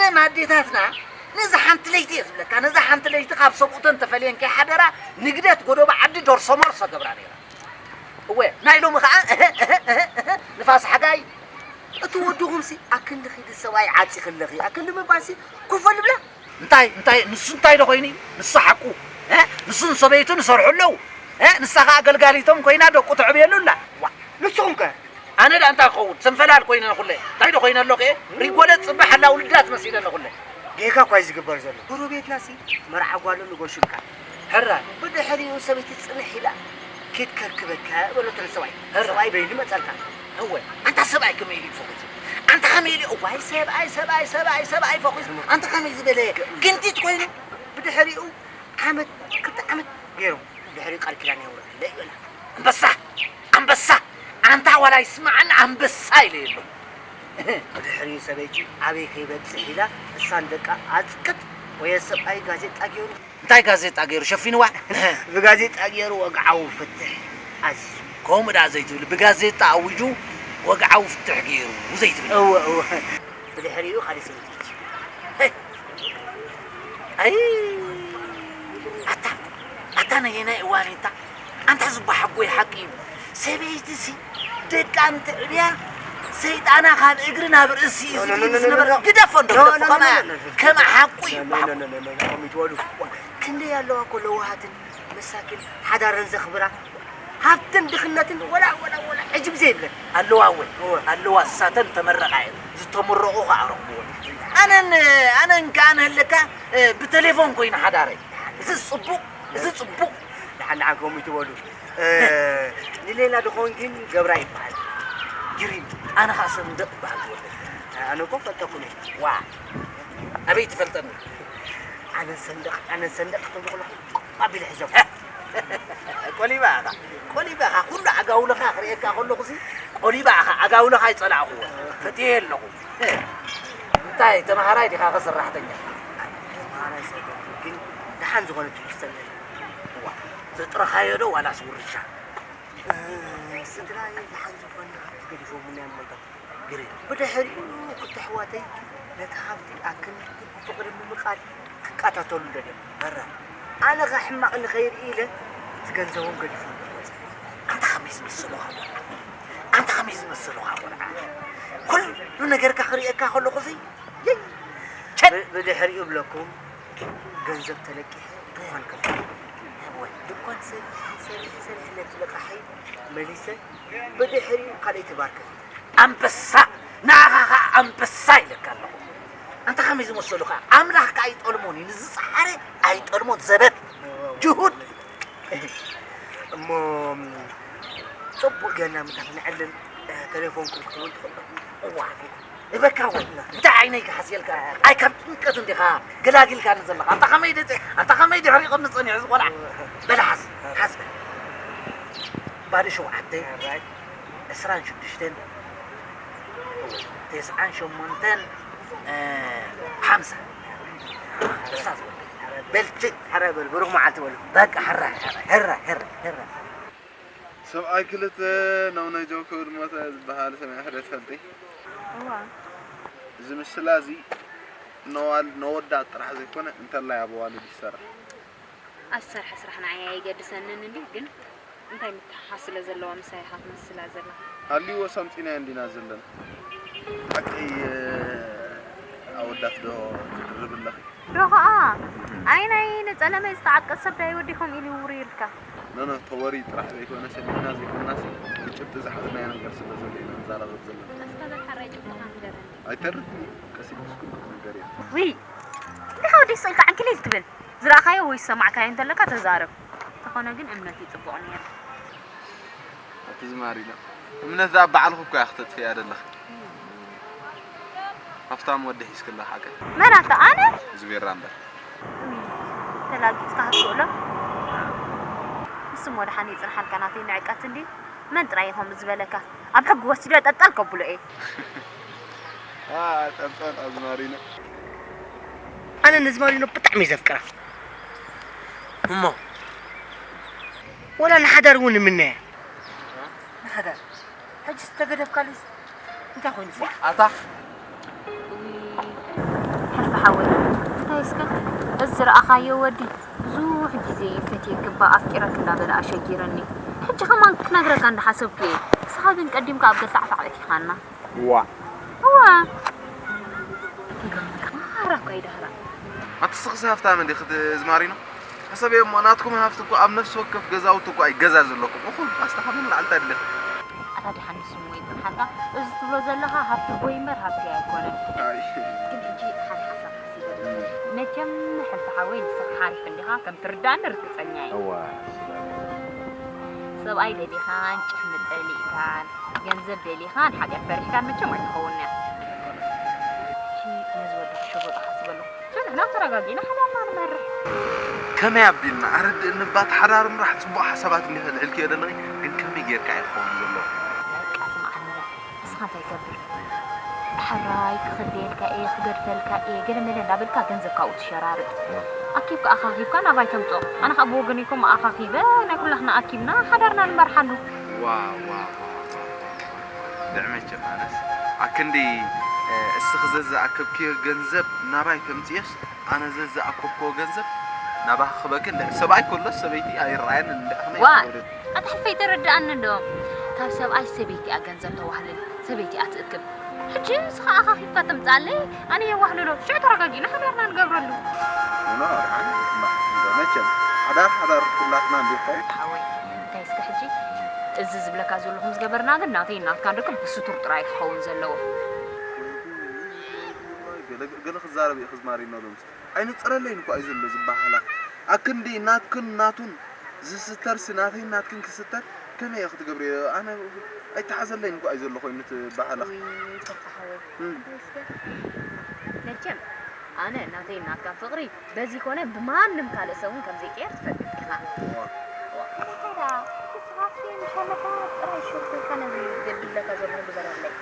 ኣዴታትና ነዛ ሓንቲ ለይቲ እየ ዝብለካ፣ ነዛ ሓንቲ ለይቲ ካብ ሰብኡተን ተፈልየን ከይሓደራ ንግደት ጎደቦ ዓዲ ደርሶ መርሶ ገብራ ነይራ። እወ ናይ ሎሚ ከዓ እህ፣ እህ፣ እህ፣ እህ፣ ንፋስ ሓጋይ እቲ ወድኹምሲ ኣክንዲ ኺዲ ሰብኣይ ዓፂኽለኺ ኣክንዲ ምባልሲ ኮፈ ልብላ። እንታይ እንታይ ንሱ እንታይ ዶ ኮይኑ እዩ? ንሱ ሓቁ እ? ንሱን ሰበይቱን ይሰርሑ ኣለዉ እ? ንሳ ከዓ ኣገልጋሊቶም ኮይና ደቁ ተዕብየሉ ኣላ። ዋ ንስኹም ከ? ኣነ ደኣ እንታይ ክኸውን ሰንፈላል ኮይነ ኩለ እንታይ ዶ ኮይነ ኣለኹ እየ? ሪጎለ ፅባሕ ኣላ ውልዳት መሲለ ኣለኹለ። ጌጋ እኳ እዩ ዝግበር ዘሎ። ጎረቤትናሲ መርዓ ጓሉ ንጎሹልካ። ሕራይ። ብድሕሪኡ ሰበይቲ ጽንሕ ኢላ ኪድ ከርክበካ በለቶ ንሰብኣይ። ሕራይ። ሰብኣይ በይኑ መጸልካ። እወ። ኣንታ ሰብኣይ ከመይ ኢሉ ይፈኹስ? ኣንታ ከመይ ኢሉ እዋይ ሰብኣይ ሰብኣይ ሰብኣይ ሰብኣይ ፈኹስ? ኣንታ ከመይ ዝበለ ግንቲት ኮይኑ ብድሕሪኡ ዓመት ክልተ ዓመት ገይሩ ብድሕሪኡ ቃል ኪዳን የውረድ ይበላ። ኣንበሳ ኣንበሳ ኣንታ ዋላ ይስማዓኒ ኣንበሳ ኢለ የሎ። ብድሕሪኡ ሰበይቲ ኣበይ ከይበጽሕ ኢላ እሳን ደቃ ኣጽቅጥ ወየ ሰብኣይ ጋዜጣ ገይሩ እንታይ ጋዜጣ ገይሩ ሸፊንዋ? ብጋዜጣ ገይሩ ወግዓዊ ፍትሕ ኣዚዙ። ከምኡ ደኣ ዘይትብል ብጋዜጣ ኣዊጁ ወግዓዊ ፍትሕ ገይሩ ዘይትብል። እወ እወ። ብድሕሪኡ ካልእ ሰበይቲ ሂጂ። ኣይ ኣታ ኣታ ነየናይ እዋን እታ ኣንታ ዝበሓጎይ ሓቂ እዩ። ሰበይትሲ ደቃ እንትዕብያ ሰይጣና ካብ እግሪ ናብ ርእሲ እዩ ዝድይብ ዝነበረ። ግደፎ እንዶ ግደፎ። ከማያ ከማ ሓቁ እዩ። ክንደይ ኣለዋ እኮ ለዋሃትን መሳኪን ሓዳረን ዘኽብራ ሃብትን ድኽነትን ወላ ወላ ወላ ዕጅብ ዘይብለን ኣለዋ። እወ ኣለዋ። እሳተን ተመረቓ እየን። ዝተመረቑ ከዓ ረኽብዎ። ኣነን ኣነን ከዓ ንህለካ ብቴሌፎን ኮይኑ ሓዳረይ። እዚ ፅቡቕ እዚ ፅቡቕ። ደሓን ደሓን ከምኡ ይትበሉ። ንሌላ ድኾን ግን ገብራ ይበሃል። ግሪም። ኣነ ከዓ ሰንደቕ ይበሃል ዝወለድ። ኣነ እኮ ፈልጠኩም እየ። ዋ ኣበይ ትፈልጠኒ? ኣነ ሰንደቕ ኣነ ሰንደቕ ክትብሉ ከለኹ ቆቕ ኣቢለ ሒዞም። ቆሊባ ኢኻ ቆሊባ ኢኻ ኩሉ ዓጋውልኻ ክርእየካ ከለኹሲ ቆሊባ ኢኻ። ዓጋውልኻ ኣይጸላእኹዎ ፈትየ ኣለኹ። እንታይ ተምሃራይ ዲኻ ከ ሰራሕተኛ? ተምሃራይ ሰራሕተኛ ግን ደሓን ዝኾነ ትሕዝቶ ኣለኒ። እዋ ዘጥረኻዮ ዶ ዋላስ ውርሻ? ስድራይ ደሓን ዝኾነ ሃብቲ ገዲፎምኒ እዮም ወልዶም። ግርም። ብድሕሪኡ ክልተ ኣሕዋተይ ነቲ ሃብቲ ኣክንዲ ብፍቕሪ ምምቓል ክቃታተሉ ደልዮም። ኣረ ኣነ ኸ ሕማቕ ንኸይርኢ ኢለ እቲ ገንዘቦም ገዲፎም። ኣንታ ኸመይ ዝመስሉኻ ቆልዓ ኣንታ ኸመይ ዝመስሉኻ ቆልዓ ኩሉ ነገርካ ክርእየካ ከለኹ ሲ ብድሕሪኡ እብለኩም ገንዘብ ተለቂሐ ድኳን ከፍት ድኳን ሰሪሐ ሰሪሐ ሰሪሐ ነቲ ልቓሐይ መሊሰ ብድሕሪኡ ካልኣይቲ ባር ከፊተ። ኣንበሳ ንዓኻ ኸዓ ኣንበሳ ኢለካ ኣለኹ። ኣንታ ከመይ ዝመሰሉኻ ኣምላኽ ከኣ ኣይጠልሞን እዩ ንዝጸሓረ ኣይጠልሞን ዘበት ጅሁድ። እሞ ጽቡቕ ጌርና ምታ ክንዕልል ተሌፎንኩም ክትህቡ ትኽእሉ። እዋ እበካ ወይ እንታይ ዓይነይ ክሓስየልካ ኣይ ካብ ጭንቀት እንዲኻ ገላጊልካኒ ዘለኻ ኣንታ ከመይ ደፂ ኣንታ ከመይ ድሕሪቕኒ ፀኒሑ ዝቆልዓ በል ሓስ ሓስ በል ባዶ ሸውዓተ ዕስራን ሽዱሽተን ተስዓን ሸሞንተን ሓምሳ እሳ ዝበል በልችግ ሕረ በል ብሩኽ መዓልቲ በሉ በቃ ሕራ ሕራ ሕራ ሕራ ሰብኣይ ክልተ ናብ ናይ ጆከር ሞተ ዝበሃል ሰሚዐ ክደ ትፈልጢ? እዋ። እዚ ምስላ እዚ ነዋል ነወዳት ጥራሕ ዘይኮነ እንተላይ ኣብ ኣዋልድ ይሰርሕ። ኣብ ዝሰርሐ ስራሕ ንዓይ ኣይገድሰንን እንድዩ ግን እንታይ ምትሕሓዝ ስለ ዘለዋ ምሳይ ኢኻ ትመስላ ዘለኻ። ሃልይዎ ሰምጺናዮ እንዲና ዘለና። ሓቀይ ኣወዳት ዶ ትድርቢ ኣለኺ? ዶ ኸኣ ኣይ ናይ ንጸለመ ዝተዓቀ ሰብ ዳይ ወዲኹም ኢሉ ይውሪ ኢልካ። ኖ ኖ ተወሪ ጥራሕ ዘይኮነ ሰሚዕና ዘይኮናሲ ብጭብጢ ዝሓዝናዮ ነገር ስለ ዘሎ ኢና ንዛረበብ ዘለና። እስካ በል ሓራይ ጭብጥኻ ንገረኒ። ኣይተርፍን እዩ ቀስ ኢልኪ እስኩ ንገርዮ። ውይ እንዲኻ ወዲ ስእልካ ዕንክሊል ትብል ዝረኣኻዮ ወይ ዝሰማዕካዮ እንተለካ ተዛረብ። እንተኾነ ግን እምነት እዩ ጽቡቕ ነይሩ። ኣቲ ዝማሪና እምነት ደኣ ባዕልኺ እኮ ኢኺ ክተጥፍእያ ዘለኺ። ሃፍታም ወዲ ሒዝክላ ሓቀይ። መን ኣታ ኣነ? እዚ ቤራ እምበር። ተላጊጽካ ክትስእሎ። ንሱ እሞ ደሓን ይጽንሓልካ ናተይ ንዕቀት እንድዩ። መን ጥራይ እዩ ከምኡ ዝበለካ? ኣብ ሕጊ ወሲደ ጠልጠል ከብሎ እየ። ኣ ጠልጠል ኣዝማሪኖ። ኣነ ነዚ ማሪኖ ብጣዕሚ እየ ዘፍቅራ እሞ ወላ ንሓዳር እውን እምነያ። ንሓዳር ሕጂ ዝተገደፍካሉስ እንታይ ኮይኑ? ኣታ ዝሓወይ እንታይ እስከ እዚ ዝረኣኻዮ ወዲ ብዙሕ ግዜ ፈትየኪ እባ ኣፍቂረኪ እንዳበለ ኣሸጊረኒ። ሕጂ ከማን ክነግረካ እንዳሓሰብኩ እየ። ንስኻ ግን ቀዲምካ ኣብ ገልታዕታዕ ኣእቲኻና። ዋ እዋ ይገርመካ ማራ እኳ ይዳህራ። ኣቲ ስኽሲ ሃፍታም እንዲ ክትዝማሪኖ ሓሳብ እየ እሞ ናትኩም ሃፍቲ እኮ ኣብ ነፍሲ ወከፍ ገዛውቲ እኮ ኣይገዛ ዘለኩም እኹል ኣስተኻብሉ ንላዕሊ እንታይ ድለካ ኣታ ድሓን ንስሙ ይበልሓልካ። እዚ ትብሎ ዘለኻ ሃብቲ ጎይ እምበር ሃብቲ ኣይኮነን። ኣይ ግን ሕጂ ሓደ ሓሳብ ሓሲበ መቸም ሕልፊ ሓወይ ንስኻ ሓሪፍ እንዲኻ ከም ትርዳእኒ ርግፀኛ እየ። እዋ ሰብኣይ ደሊኻን ጭሕሚ ጠሊእካን ገንዘብ ደሊኻን ሓጢኣት ፈሪሕካን መቸም ኣይትኸውን እያ። ሕጂ ነዚ ወዲ ክሸጎጦ ሓስበሉ። ንሕና ተረጋጊና ሓዳርና ንመርሕ። ከመይ ኣቢልና ኣረድእኒ እባ እቲ ሓዳር ምራሕ ፅቡቕ ሓሳባት እንዲኸ ልዕልክዮ ደለኺ ግን ከመይ ጌርካ እዩ ክኸውን ዘለዎ? በቃ ስምዓኒ ንስኻ እንታይ ገብር? ሕራይ ክኽደየልካ እየ ክገድፈልካ እየ ገለ መለ እንዳበልካ ገንዘብ ካብኡ ትሸራርጥ። ኣኪብካ ኣኻኺብካ ናባይ ተምፅኦ። ኣነ ከዓ ብወገነይ ከምኡ ኣኻኺበ ናይ ኩላኽና ኣኪብና ሓዳርና ንመርሓሉ። ዋ ዋ ዋ ዋ ድዕመቸ ማለስ ኣክንዲ እስኺ ዘዝኣከብክዮ ገንዘብ ናባይ ተምፅዮስ ኣነ ዘዝኣከብክዎ ገንዘብ ናባኺ ክበክን ድሕር ሰብኣይ ከሎስ ሰበይቲ ኣይረኣየን እንድሕር ዋ ኣታ ሕልፈይ ተረድኣኒ እንዶ ካብ ሰብኣይ ሰበይቲ እያ ገንዘብ ተዋህልል ሰበይቲ እያ ትእክብ ሕጂ ንስኻ ኣኻኺብካ ተምፅኣለይ ኣነ የዋህልሎ ሽዑ ተረጋጊእና ሓዳርና ንገብረሉ ኖ ደሓን እምበር እንዶ መቸም ሓዳር ሓዳር ኩላትና እንዲኾይ ሓወይ እንታይ እስከ ሕጂ እዚ ዝብለካ ዘለኹ ምስ ገበርና ግን ናተይ ናትካን ርክብ ብስቱር ጥራይ ክኸውን ዘለዎ። ገለ ገለ ክዛረብ እዩ ክዝማር ይኖሎም ኣይንፅረለይን እኳ እዩ ዘሎ ዝበሃላ ኣክንዲ ናትክን ናቱን ዝስተርሲ ናተይን ናትክን ክስተር ከመይ እየ ክትገብርዮ ኣነ ኣይተሓዘለይን እኳ እዩ ዘሎ ኮይኑ ትበሃላ። ውይ ተፋሓወይ እም። እስከ መቸም ኣነ ናተይ ናትካ ፍቕሪ በዚ ኮነ ብማንም ካልእ ሰብ እውን ከም ዘይቀየር ትፈልጥ ኢኻ። ዋ። ዋ፣ እንታይ ደኣ? እቲ ጽሓፍቲ ምሻለካ ጥራይ ሹር ኮይንካ ነዚ ገድለካ ዘሎ ግበረለይ።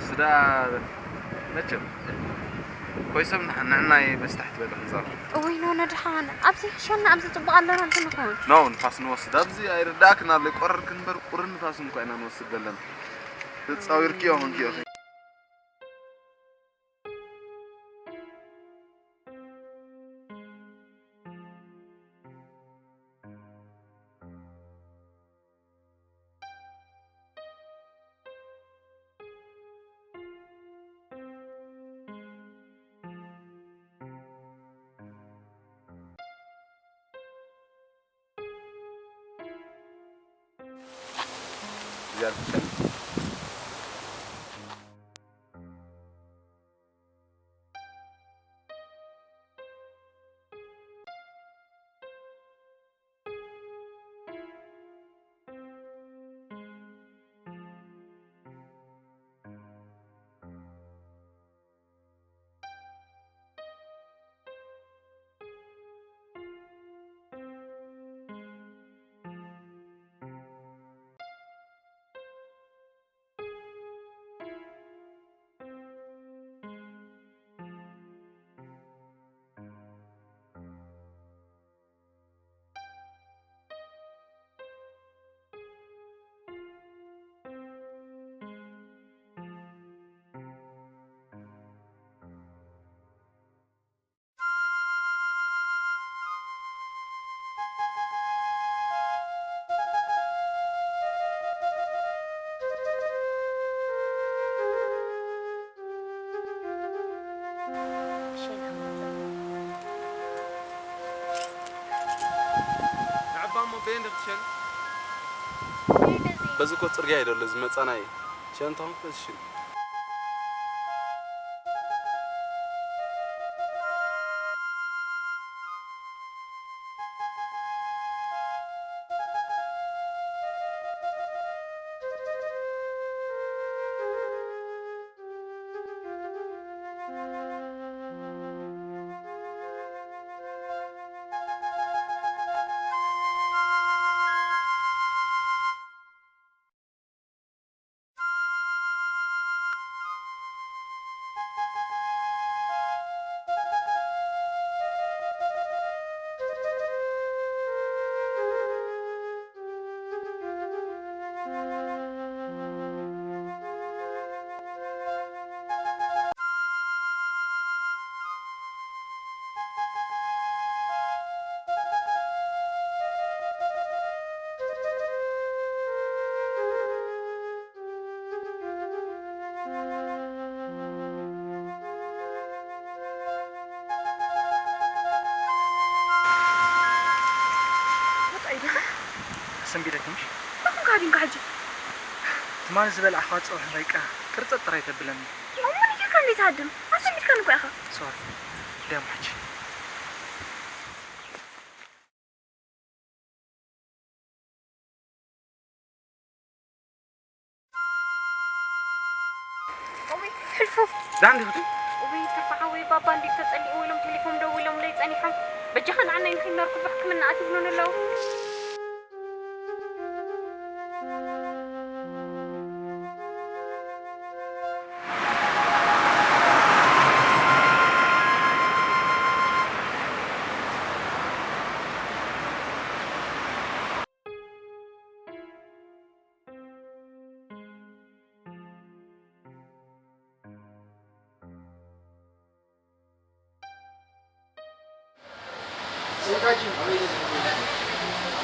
ስዳ መቸም ኮይሰም ንዕናይ በስታሕ ትበለ ክንዛር እውይ ኖ ነድሓን ኣብዚ ይሕሸና ኣብዚ ጽቡቕ ኣለና ኣብዚ ንኹን። ኖ ንፋስ ንወስድ ኣብዚ ኣይርዳእክን ኣለይ ቆረር ክንበር ቁርን ንፋስ እንኳ ኢና ንወስድ ዘለና። ተጻዊርክዮ ኾንክዮ። ንዕባሞ በየን ዶ ክትሸን? በዚ እኮ ጽርግያ እዩ ዘሎ ዝመጻና እዩ። ሸን እንተኾንኩ በዚ ሽን። ሰንቢደኪ ምሽ? ኣኹም ካዲንካ ሕጂ። ትማሊ ዝበላዕኻ ጸብሒ በቃ ቅርጸት ጥራይ ተብለኒ። እሞ ምን ጌርካ እንዴት ሃድም? ኣሰንቢድካኒ እኮ ኢኻ። ሶሪ። ደም ሕጂ። እውይ፣ ሕልፉ። ዳን ዲኹ? እውይ፣ ተፋሓዊ ባባ እንዴት ተጸሊኡ ኢሎም ቴሌፎን ደዊሎምለይ ጸኒሖም። በጃኻ ንዓና ይንኺድ ነርኩ ብሕክምና ኣትብሉን ኣለዉ።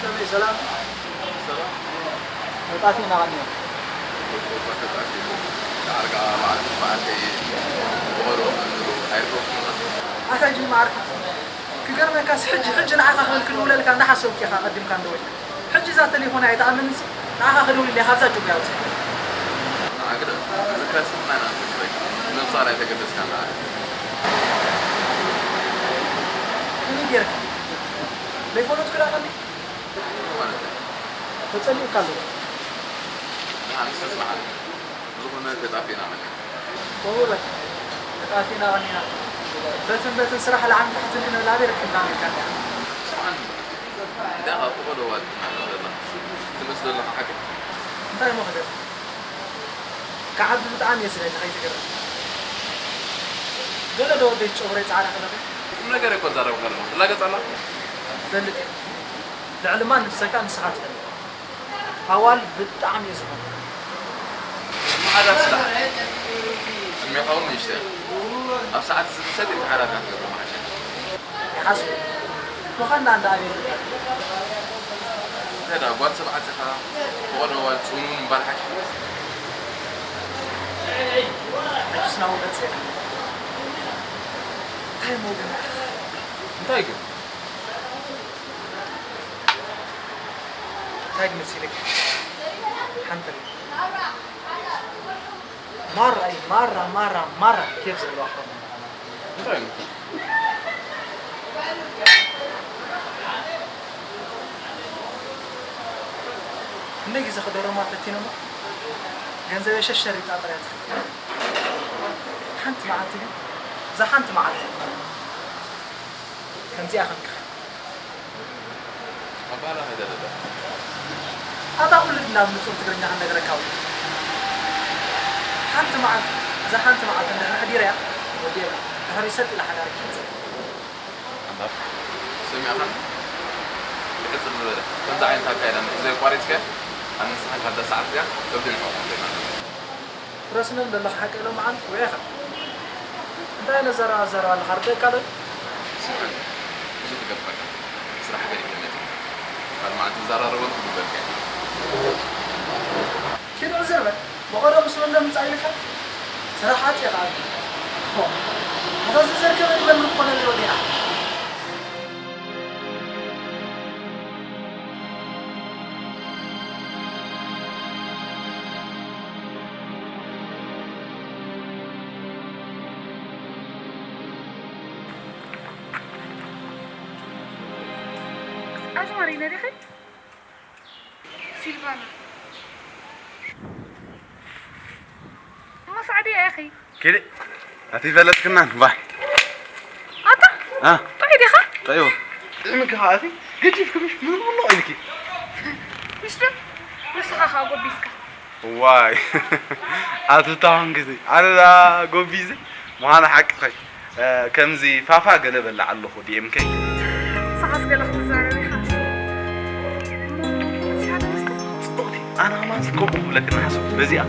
ከመይ ሰላም? ሰላም። መጣት ኢና ቐኒና። ኣታ ጅል መዓርካ። ክገርመካስ ሕጂ፣ ሕጂ ንዓኻ ክብል ክድውለልካ እንዳሓሰብኩ ኢኻ ቀዲምካ እንደወልካ። ሕጂ እዛ ቴሌፎን ኣይትኣምንስ፣ ንዓኻ ክድውልለይ ካብዛ ጆጎ ያውፅእ። ንዓግደ ዝከስብ ናይ ናንተ ትበይ። ነብሳ ላይ ተገደስካ ንዓኻ። ከመይ ጌርካ? ዘይፈለጥኩ ዳ ቀኒ? ማለት እዩ። ተጸሊኡካ ኣሎ። ንሓንስ ተጽናሓል። ዝኾነ ተጣፊእና ቀኒ። እወ፣ ተጣፊእና ቀኒና። በትን በትን ስራሕ ላዕልን ታሕትን ክንብል ኣበይ ረኪብና ኣሜሪካ እንዲያ? ስምዓኒ፣ እንታይ ካብ ፍቖዶ ዋል ትናገር ዘለኻ? ትመስል ዘለኻ ሓቂ? እንታይ እሞ ክገብር? ክዓቢ ብጣዕሚ እየ ዝደሊ፣ ከይትገርም። ገለ ዶ ወደይ ጨጉረይ ጻዕዳ ክለኺ? ቁም ነገር እኮ ዛረብካ ኣለኹ። ትላገጽ ኣላ? ትፈልጥ እየ። ልዕሊ ማንም ሰብ ከኣ ንስኻ ትፈልጥ። ኣዋልድ ብጣዕሚ እየ ዝኾኑ። መሓዳር ስራሕ። ዕድሜኻ እውን ንእሽቶ ኢኻ። ኣብ ሰዓት እዚ ምሸት ኢልካ ሓዳርካ ትገብር መሓሸ። ይሓስቡ። ምዃንና እንዳ ኣበይ ንበሃል? እንታይ ደኣ፣ ጓል ሰብ ዓጺኻ፣ ፈቐዶ ጓል ጽኑን እምበር ሓሽ። ሕጅስ ናብኡ ገጽ የለን። እንታይ እሞ ግን? እንታይ ግን? እንታይ ግን መሲልክ? ሓንቲ ማራ እዩ፣ ማራ፣ ማራ፣ ማራ ኬፍ ዘለዋ ክኸውን። እንታይ እዩ? ክንደይ ግዜ ክደርማ ፈቲነ እሞ፣ ገንዘበይ ሸሸሪጣ ጥራይ ትኽእል። ሓንቲ መዓልቲ ግን፣ እዛ ሓንቲ መዓልቲ፣ ከምዚኣ ክንክኸን። ኣባላ ከይተረዳ። ኣታ ኩሉ ድና ብንጹር ትግርኛ ክንነግረካ እውን። ሓንቲ መዓልቲ፣ እዛ ሓንቲ መዓልቲ እንድሕር ኣሕዲረያ፣ ወዲኤ፣ ድሕሪ ሰጥ ኢላ ሓዳር ይፈጽም። ኣንታ፣ ሰሚዕኻኒ? ብሕጽር ዝበለ፣ ከምዚ ዓይነት ኣካይዳ እንድሕር ዘየቋሪጽካዮ፣ ኣነ ንስኻን ካብዛ ሰዓት እዚኣ ከብዲ ንሕዋት ንኮይና። ትረስነን ዘለኻ ሓቂ ሎማዓንቲ ውዒኻ። እንታይ ነዘራባ ዘረባ ኣለኻ? ርደካ ዶ? ስምዐኒ፣ ብዙሕ ይገድፈካ። ስራሕ ገዲፈ መጺአ። ካልእ መዓልቲ ንዘራረበሉ ክግበርካ እየ። ኪድ ዕዝር በል። ብቐደሙ ስም እንደምጻእ ኢልካ ስራሕ ዓጽየ ከኣ። ኣታ እዚ ዘርከበ ንመን ክኾነሉ ወዲና? ኣዝማሪኖ ዲኺ? ሲልቫና። እሞ ሳዕዲ ኢኺ? ኪዲ፣ ኣቲ ይፈለጥክናን፣ ባ። ኣታ? አ? ጥዑይ ዲኻ? ጥዑይ። ጥዕምኪ ኸኣ ኣቲ፣ ገዲፍኪ ምሽ፣ ምን ብሎ ኢልኪ? ምሽ ዶ? ንስኻ ኸኣ ጎቢስካ። ዋይ። ኣቲ ታሁን ግዜ፣ ኣነ ዳ ጎቢዘ፣ ምዃኑ ሓቂ ኸይ። እ፣ ከምዚ ፋፋ ገለ በልዕ ኣለኹ፣ ዲ ኤም ከይ። ንስኻስ ገለ ክትዛረብ ኢኻ። እሞ፣ ሻሂ መስተ? ጽቡቕቲ፣ ኣነ ኸማን ጽቡቕ ክብለኪ እናሓሰብኩ በዚኣ።